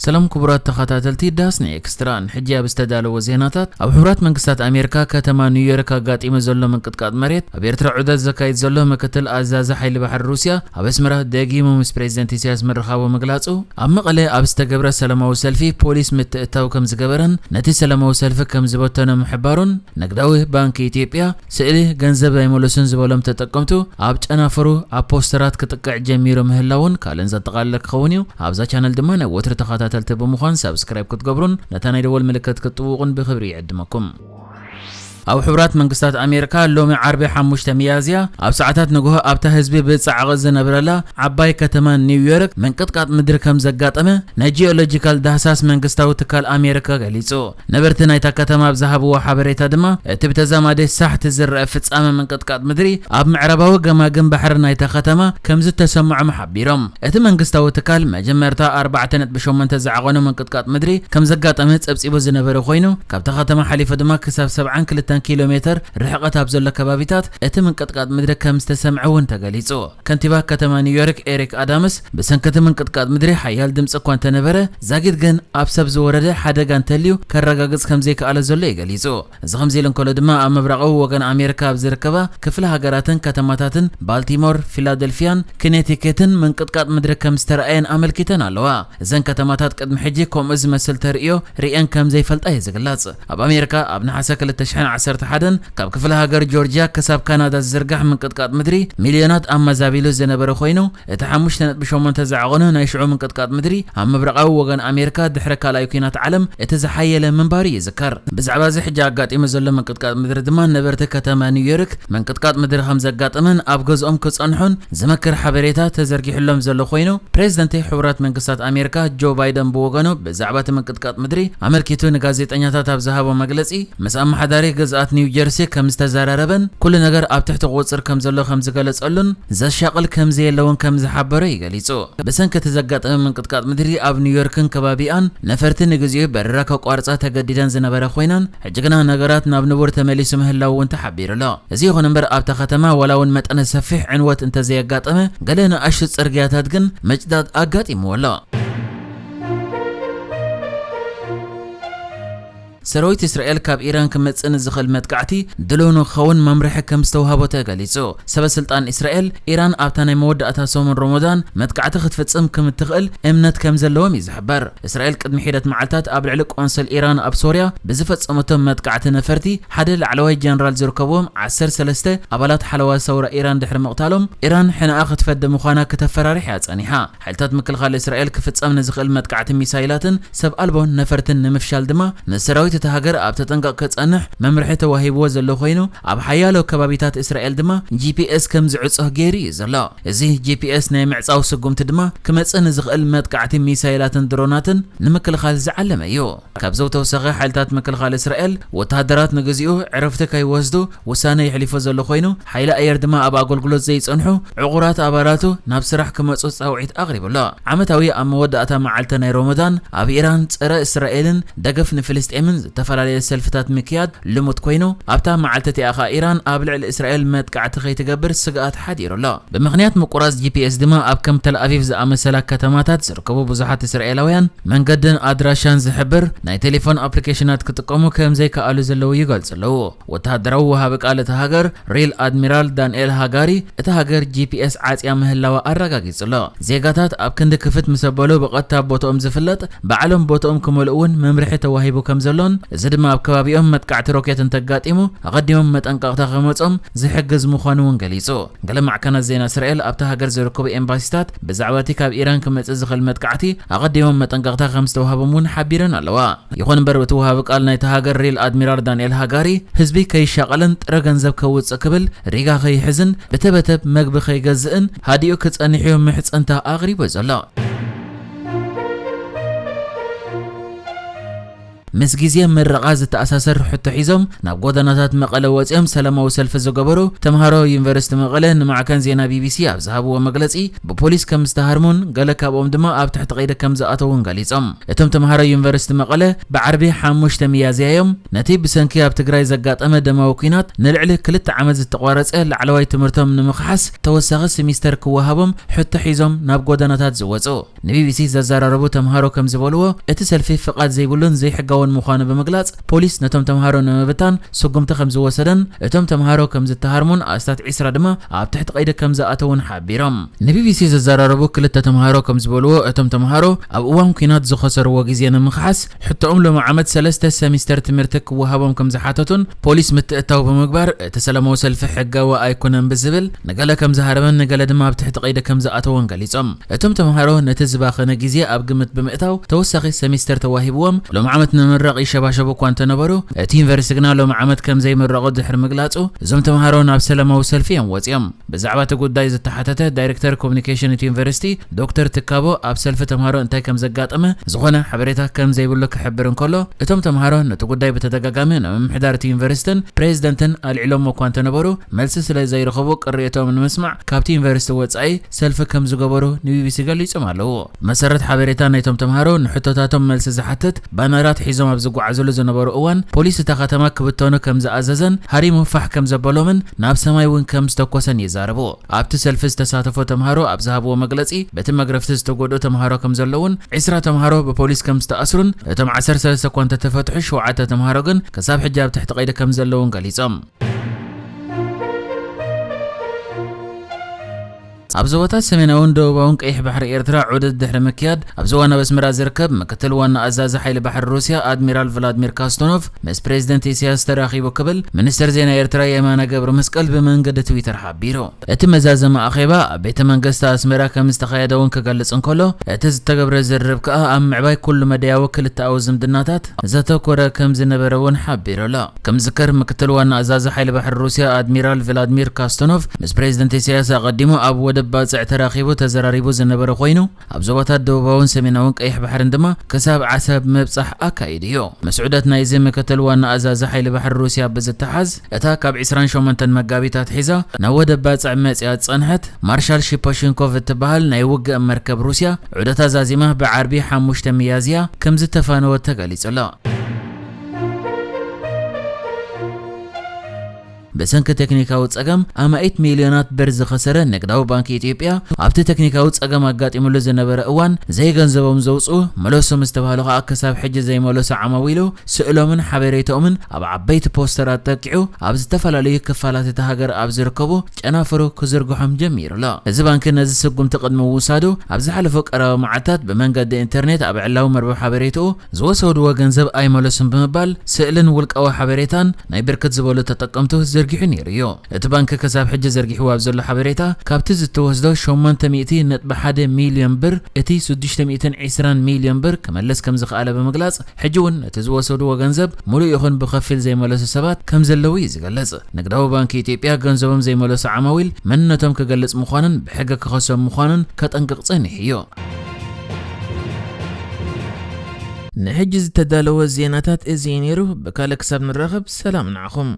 ሰላም ክቡራት ተኸታተልቲ ዳስኒ ኤክስትራ፣ ንሕጂ ኣብ ዝተዳለወ ዜናታት፣ ኣብ ሕቡራት መንግስታት ኣሜሪካ ከተማ ኒውዮርክ ኣጋጢሙ ዘሎ ምንቅጥቃጥ መሬት፣ ኣብ ኤርትራ ዑደት ዘካይድ ዘሎ ምክትል ኣዛዚ ሓይሊ ባሕሪ ሩስያ ኣብ ኣስመራ ደጊሙ ምስ ፕሬዚደንት ኢሳያስ ምርኻቡ ምግላጹ፣ ኣብ መቐለ ኣብ ዝተገብረ ሰላማዊ ሰልፊ ፖሊስ ምትእትታው ከም ዝገበረን ነቲ ሰላማዊ ሰልፊ ከም ዝበተኖ ምሕባሩን፣ ንግዳዊ ባንክ ኢትዮጵያ ስእሊ ገንዘብ ኣይመለሱን ዝበሎም ተጠቀምቱ ኣብ ጨናፍሩ ኣብ ፖስተራት ክጥቅዕ ጀሚሩ ምህላውን ካልእን ዘጠቓለለ ክኸውን እዩ። ኣብዛ ቻነል ድማ ናይ ወትሪ ተኸታተልቲ ብምዃን ሳብስክራይብ ክትገብሩን ነታ ናይ ደወል ምልክት ክትጥውቑን ብኽብሪ ይዕድመኩም። ኣብ ሕቡራት መንግስታት ኣሜሪካ ሎሚ ዓርቢ ሓሙሽተ ሚያዝያ ኣብ ሰዓታት ንግሆ ኣብታ ህዝቢ ብጻዕቒ ዝነብረላ ዓባይ ከተማ ኒውዮርክ ምንቅጥቃጥ ምድሪ ከም ዘጋጠመ ናይ ጂኦሎጂካል ዳህሳስ መንግስታዊ ትካል ኣሜሪካ ገሊጹ። ነበርቲ ናይታ ከተማ ኣብ ዝሃብዎ ሓበሬታ ድማ፣ እቲ ብተዛማዲ ሳሕቲ ዝረአ ፍጻመ ምንቅጥቃጥ ምድሪ ኣብ ምዕራባዊ ገማግም ባሕሪ ናይታ ከተማ ከም ዝተሰምዖም ሓቢሮም። እቲ መንግስታዊ ትካል መጀመርታ ኣርባዕተ ነጥቢ ሸሞንተ ዝዓቐኑ ምንቅጥቃጥ ምድሪ ከም ዘጋጠመ ጸብጺቡ ዝነበረ ኮይኑ፣ ካብታ ከተማ ሓሊፉ ድማ ክሳብ ሰብዓን ክልተን ኪሎ ሜተር ርሕቐት ኣብ ዘሎ ከባቢታት እቲ ምንቅጥቃጥ ምድሪ ከም ዝተሰምዐ እውን ተገሊጹ። ከንቲባ ከተማ ኒውዮርክ ኤሪክ ኣዳምስ፣ ብሰንኪ እቲ ምንቅጥቃጥ ምድሪ ሓያል ድምጺ እኳ እንተነበረ፣ ዛጊት ግን ኣብ ሰብ ዝወረደ ሓደጋ እንተልዩ ከረጋግጽ ከም ዘይከኣለ ዘሎ እዩ ገሊጹ። እዚ ከምዚ ኢሉ እንከሎ ድማ፣ ኣብ ምብራቓዊ ወገን ኣሜሪካ ኣብ ዝርከባ ክፍለ ሃገራትን ከተማታትን ባልቲሞር፣ ፊላደልፊያን ክኔቲኬትን ምንቅጥቃጥ ምድሪ ከም ዝተረኣየን ኣመልኪተን ኣለዋ። እዘን ከተማታት ቅድሚ ሕጂ ከምኡ ዝመስል ተርእዮ ርእየን ከም ዘይፈልጣ እዩ ዝግለጽ። ኣብ ኣሜሪካ ኣብ ነሓሰ ክልተ ሽሕን ዓሰርተ ሓደን ካብ ክፍለ ሃገር ጆርጂያ ክሳብ ካናዳ ዝዝርጋሕ ምንቅጥቃጥ ምድሪ ሚልዮናት ኣመዛቢሉ ዝነበረ ኮይኑ፣ እቲ ሓሙሽተ ነጥቢ ሸሞንተ ዝዓቐኑ ናይ ሽዑ ምንቅጥቃጥ ምድሪ ኣብ ምብራቓዊ ወገን ኣሜሪካ ድሕሪ ካልኣይ ኲናት ዓለም እቲ ዝሓየለ ምንባሩ ይዝከር። ብዛዕባ እዚ ሕጂ ኣጋጢሙ ዘሎ ምንቅጥቃጥ ምድሪ ድማ ነበርቲ ከተማ ኒውዮርክ ምንቅጥቃጥ ምድሪ ከም ዘጋጠመን ኣብ ገዝኦም ክጸንሑን ዝመክር ሓበሬታ ተዘርጊሕሎም ዘሎ ኮይኑ፣ ፕሬዚደንት ሕቡራት መንግስታት ኣሜሪካ ጆ ባይደን ብወገኑ ብዛዕባ እቲ ምንቅጥቃጥ ምድሪ ኣመልኪቱ ንጋዜጠኛታት ኣብ ዝሃቦ መግለጺ፣ ምስ ኣመሓዳሪ ግዝኣት ኒው ጀርሲ ከም ዝተዘራረበን ኩሉ ነገር ኣብ ትሕቲ ቁጽጽር ከም ዘሎ ከም ዝገለጸሉን ዘሻቕል ከም ዘየለውን ከም ዝሓበሮ እዩ ገሊጹ። ብሰንኪ እቲ ዘጋጠመ ምንቅጥቃጥ ምድሪ ኣብ ኒውዮርክን ከባቢኣን ነፈርቲ ንግዚኡ በረራ ከቋርጻ ተገዲደን ዝነበረ ኮይነን፣ ሕጂ ግና ነገራት ናብ ንቡር ተመሊሱ ምህላው እውን ተሓቢሩ ኣሎ። እዚ ይኹን እምበር ኣብታ ከተማ ዋላ እውን መጠነ ሰፊሕ ዕንወት እንተዘየጋጠመ፣ ገለ ንኣሽቱ ጽርግያታት ግን መጭዳት ኣጋጢምዎ ኣሎ። ሰራዊት እስራኤል ካብ ኢራን ክመጽእ ንዝኽእል መጥቃዕቲ ድሉው ንክኸውን መምርሒ ከም ዝተውሃቦ ተገሊጹ። ሰበ ስልጣን እስራኤል ኢራን ኣብታ ናይ መወዳእታ ሰሙን ሮሞዳን መጥቃዕቲ ክትፍጽም ከም እትኽእል እምነት ከም ዘለዎም እዩ ዝሕበር። እስራኤል ቅድሚ ሒደት መዓልታት ኣብ ልዕሊ ቆንስል ኢራን ኣብ ሶርያ ብዝፈጸመቶ መጥቃዕቲ ነፈርቲ ሓደ ላዕለዋይ ጀነራል ዝርከብዎም ዓሰርተ ሰለስተ ኣባላት ሓለዋ ሰውራ ኢራን ድሕሪ ምቕታሎም፣ ኢራን ሕነኣ ክትፈዲ ምዃና ክተፈራርሕ እያ ጸኒሓ። ሓይልታት ምክልኻል እስራኤል ክፍጸም ንዝኽእል መጥቃዕቲ ሚሳይላትን ሰብ ኣልቦ ነፈርትን ንምፍሻል ድማ ንሰራዊት እታ ሃገር ኣብ ተጠንቀቕ ክጸንሕ መምርሒ ተዋሂብዎ ዘሎ ኮይኑ፣ ኣብ ሓያሎ ከባቢታት እስራኤል ድማ ጂ ፒ ኤስ ከም ዝዕጾ ገይሩ እዩ ዘሎ። እዚ ጂ ፒ ኤስ ናይ ምዕጻው ስጉምቲ ድማ ክመጽእ ንዝኽእል መጥቃዕቲ ሚሳይላትን ድሮናትን ንምክልኻል ዝዓለመ እዩ። ካብዚ ብተወሳኺ ሓይልታት ምክልኻል እስራኤል ወተሃደራት ንግዚኡ ዕረፍቲ ከይወስዱ ውሳነ የሕሊፉ ዘሎ ኮይኑ፣ ሓይሊ ኣየር ድማ ኣብ ኣገልግሎት ዘይጸንሑ ዕቑራት ኣባላቱ ናብ ስራሕ ክመጹ ጻውዒት ኣቕሪቡ ኣሎ። ዓመታዊ ኣብ መወዳእታ መዓልቲ ናይ ሮሞዳን ኣብ ኢራን ጸረ እስራኤልን ደገፍ ንፍልስጤምን ዝተፈላለየ ሰልፍታት ምክያድ ልሙድ ኮይኑ፣ ኣብታ መዓልቲ እቲኣ ኸኣ ኢራን ኣብ ልዕሊ እስራኤል መጥቃዕቲ ከይትገብር ስግኣት ሓዲሩ ኣሎ። ብምኽንያት ምቁራጽ ጂ ፒ ኤስ ድማ ኣብ ከም ተል ኣቪቭ ዝኣመሰላ ከተማታት ዝርከቡ ብዙሓት እስራኤላውያን መንገድን ኣድራሻን ዝሕብር ናይ ቴሌፎን ኣፕሊኬሽናት ክጥቀሙ ከም ዘይከኣሉ ዘለዉ ይገልጹ ኣለዉ። ወተሃደራዊ ወሃቢ ቃል እታ ሃገር ሪል ኣድሚራል ዳንኤል ሃጋሪ እታ ሃገር ጂ ፒ ኤስ ዓጽያ ምህላዋ ኣረጋጊጹ ኣሎ። ዜጋታት ኣብ ክንዲ ክፍት ምስ ኣበሉ ብቐጥታ ቦትኦም ዝፍለጥ ባዕሎም ቦትኦም ክመልኡ እውን መምርሒ ተዋሂቡ ከም ዘሎን፣ እዚ ድማ ኣብ ከባቢኦም መጥቃዕቲ ሮኬት እንተጋጢሙ ኣቐዲሞም መጠንቀቕታ ክመጾም ዝሕግዝ ምዃኑ እውን ገሊጹ። ገለ ማዕከናት ዜና እስራኤል ኣብታ ሃገር ዝርከቡ ኤምባሲታት ብዛዕባ እቲ ካብ ኢራን ክመጽእ ዝኽእል መጥቃዕቲ ኣቐዲሞም መጠንቀቕታ ከም ዝተዋህቦም እውን ሓቢረን ኣለዋ። ይኹን እምበር እቲ ወሃቢ ቃል ናይታ ሃገር ሪል ኣድሚራል ዳንኤል ሃጋሪ ህዝቢ ከይሻቐልን ጥረ ገንዘብ ከውጽእ ክብል ሪጋ ከይሕዝን ብተበተብ መግቢ ከይገዝእን ሃዲኡ ክጸንሕ እዩ ምሕጽንታ ኣቕሪቡ ዘሎ። ምስ ግዜ ምረቓ ዝተኣሳሰር ሕቶ ሒዞም ናብ ጎደናታት መቐለ ወፂኦም ሰላማዊ ሰልፊ ዝገበሩ ተምሃሮ ዩኒቨርሲቲ መቐለ ንማዕከን ዜና ቢቢሲ ኣብ ዝሃብዎ መግለፂ፣ ብፖሊስ ከም ዝተሃርሙን ገለ ካብኦም ድማ ኣብ ትሕቲ ቀይዲ ከም ዝኣተውን ገሊፆም። እቶም ተምሃሮ ዩኒቨርሲቲ መቐለ ብዓርቢ ሓሙሽተ ሚያዝያ እዮም ነቲ ብሰንኪ ኣብ ትግራይ ዘጋጠመ ደማዊ ኲናት ንልዕሊ ክልተ ዓመት ዝተቋረፀ ላዕለዋይ ትምህርቶም ንምኽሓስ ተወሳኺ ሰሚስተር ክወሃቦም ሕቶ ሒዞም ናብ ጎደናታት ዝወፁ። ንቢቢሲ ዘዘራረቡ ተምሃሮ ከም ዝበልዎ፣ እቲ ሰልፊ ፍቓድ ዘይብሉን ዘይሕጋውን ምዃኑ ብምግላጽ፣ ፖሊስ ነቶም ተምሃሮ ንምብታን ስጉምቲ ከም ዝወሰደን እቶም ተምሃሮ ከም ዝተሃርሙን ኣስታት ዒስራ ድማ ኣብ ትሕቲ ቀይዲ ከም ዝኣተውን ሓቢሮም። ንቢቢሲ ዘዘራረቡ ክልተ ተምሃሮ ከም ዝበልዎ፣ እቶም ተምሃሮ ኣብ እዋን ኲናት ዝኸሰርዎ ግዜ ንምኽሓስ ሕቶኦም ሎሚ ዓመት ሰለስተ ሰሚስተር ትምህርቲ ክወሃቦም ከም ዝሓተቱን ፖሊስ ምትእታው ብምግባር እቲ ሰላማዊ ሰልፊ ሕጋዊ ኣይኮነን ብዝብል ንገለ ከም ዝሃረመን ንገለ ድማ ኣብ ትሕቲ ቀይዲ ከም ዝኣተወን ገሊጾም። እቶም ተምሃሮ ነቲ ዝባኸነ ግዜ ኣብ ግምት ብምእታው ተወሳኺ ሰሚስተር ተዋሂብዎም ሎም ዓመት ንምምራቕ ይሸባሸቡ እኳ እንተነበሩ፣ እቲ ዩኒቨርሲቲ ግና ሎም ዓመት ከም ዘይምረቑ ድሕሪ ምግላጹ እዞም ተምሃሮ ናብ ሰላማዊ ሰልፊ እዮም ወጺኦም። ብዛዕባ እቲ ጉዳይ ዝተሓተተ ዳይሬክተር ኮሚኒኬሽን እቲ ዩኒቨርሲቲ ዶክተር ትካቦ ኣብ ሰልፊ ተምሃሮ እንታይ ከም ዘጋጠመ ዝኾነ ሓበሬታ ከም ዘይብሉ ክሕብር እንከሎ፣ እቶም ተምሃሮ ነቲ ጉዳይ ብተደጋጋሚ ናብ ምምሕዳር እቲ ዩኒቨርሲቲን ፕሬዚደንትን ኣልዒሎሞ እኳ እንተነበሩ፣ መልሲ ስለ ዘይረኸቡ ቅሬቶኦም ንምስማዕ ካብቲ ዩኒቨርሲቲ ወጻኢ ሰልፊ ከም ዝገበሩ ንቢቢሲ ገሊጾም ኣለዉ። መሰረት ሓበሬታ ናይቶም ተምሃሮ ንሕቶታቶም መልሲ ዝሓትት ባነራት ሒዞም ኣብ ዝጓዓዙሉ ዝነበሩ እዋን ፖሊስ እታ ከተማ ክብተኑ ከም ዝኣዘዘን ሃሪሙ ፋሕ ከም ዘበሎምን ናብ ሰማይ እውን ከም ዝተኮሰን ይዛረቡ። ኣብቲ ሰልፊ ዝተሳተፉ ተምሃሮ ኣብ ዝሃብዎ መግለጺ፣ በቲ መግረፍቲ ዝተጎድኡ ተምሃሮ ከም ዘለውን ዒስራ ተምሃሮ ብፖሊስ ከም ዝተኣስሩን እቶም ዓሰርተ ሰለስተ እኳ እንተተፈትሑ ሸውዓተ ተምሃሮ ግን ክሳብ ሕጂ ኣብ ትሕቲ ቀይዲ ከም ዘለውን ገሊጾም። ኣብ ዞባታት ሰሜናውን ደቡባውን ቀይሕ ባሕሪ ኤርትራ ዑደት ድሕሪ ምክያድ፣ ኣብዚ ዋና ኣስመራ ዝርከብ ምክትል ዋና ኣዛዚ ሓይሊ ባሕሪ ሩስያ ኣድሚራል ቭላድሚር ካስቶኖቭ ምስ ፕሬዚደንት ኢሳያስ ተራኺቡ ክብል ሚኒስትር ዜና ኤርትራ የማነ ገብረ መስቀል ብመንገዲ ትዊተር ሓቢሩ። እቲ መዛዘሚ ኣኼባ ኣብ ቤተ መንግስቲ ኣስመራ ከም ዝተኻየደ እውን ክገልጽ እንከሎ፣ እቲ ዝተገብረ ዝርርብ ከኣ ኣብ ምዕባይ ኩሉ መዳያዊ ክልተኣዊ ዝምድናታት ዘተኮረ ከም ዝነበረ እውን ሓቢሩ ኣሎ። ከም ዝከር ምክትል ዋና ኣዛዚ ሓይሊ ባሕሪ ሩስያ ኣድሚራል ቭላድሚር ካስቶኖቭ ምስ ፕሬዚደንት ኢሳያስ ኣቐዲሙ ኣብ ወደብ ባጽዕ ተራኺቡ ተዘራሪቡ ዝነበረ ኮይኑ፣ ኣብ ዞባታት ደቡባውን ሰሜናውን ቀይሕ ባሕርን ድማ ክሳብ ዓሰብ ምብጻሕ ኣካይዱ እዩ። ምስ ዑደት ናይዚ ምክትል ዋና ኣዛዚ ሓይሊ ባሕሪ ሩስያ ብዝተሓዝ፣ እታ ካብ ዒስራን ሸሞንተን መጋቢት ኣትሒዛ ናብ ወደብ ባጽዕ መጺኣ ዝጸንሐት ማርሻል ሺፖሽንኮቭ እትበሃል ናይ ውግእ መርከብ ሩስያ ዑደታ ዛዚማ ብዓርቢ ሓሙሽተ ሚያዝያ ከም ዝተፋነወት ተገሊጹ ኣሎ። ብሰንኪ ቴክኒካዊ ጸገም ኣማኢት ሚልዮናት ብር ዝኸሰረ ንግዳዊ ባንኪ ኢትዮጵያ፣ ኣብቲ ቴክኒካዊ ጸገም ኣጋጢሙሉ ዝነበረ እዋን ዘይገንዘቦም ዘውጽኡ መለሶም ዝተባህሉ ከኣ ክሳብ ሕጂ ዘይመለሱ ዓማዊሉ ስእሎምን ሓበሬታኦምን ኣብ ዓበይቲ ፖስተራት ጠቂዑ ኣብ ዝተፈላለዩ ክፋላት እታ ሃገር ኣብ ዝርከቡ ጨናፍሩ ክዝርግሖም ጀሚሩ ኣሎ። እዚ ባንኪ ነዚ ስጉምቲ ቅድሚ ምውሳዱ ኣብ ዝሓለፈ ቀረባ መዓልታት ብመንገዲ ኢንተርኔት ኣብ ዕላዊ መርበብ ሓበሬታኡ ዝወሰድዎ ገንዘብ ኣይመለሱን ብምባል ስእልን ውልቃዊ ሓበሬታን ናይ ብርክት ዝበሉ ተጠቀምቱ ዘርጊሑ ነይሩ እዩ። እቲ ባንኪ ክሳብ ሕጂ ዘርጊሕዎ ኣብ ዘሎ ሓበሬታ፣ ካብቲ ዝተወስዶ ሸሞንተ ሚእቲ ነጥቢ ሓደ ሚልዮን ብር፣ እቲ ሽዱሽተ ሚእትን ዕስራን ሚልዮን ብር ክመልስ ከም ዝኸኣለ ብምግላጽ፣ ሕጂ እውን ነቲ ዝወሰድዎ ገንዘብ ሙሉእ ይኹን ብኸፊል ዘይመለሱ ሰባት ከም ዘለዉ እዩ ዝገልጽ። ንግዳዊ ባንኪ ኢትዮጵያ ገንዘቦም ዘይመለሱ ዓማዊል መንነቶም ክገልጽ ምዃኑን ብሕጊ ክኸሶም ምዃኑን ከጠንቅቕ ጸኒሑ እዩ። ንሕጂ ዝተዳለወ ዜናታት እዚ እዩ ነይሩ። ብካልእ ክሳብ ንራኸብ ሰላም ንዓኹም።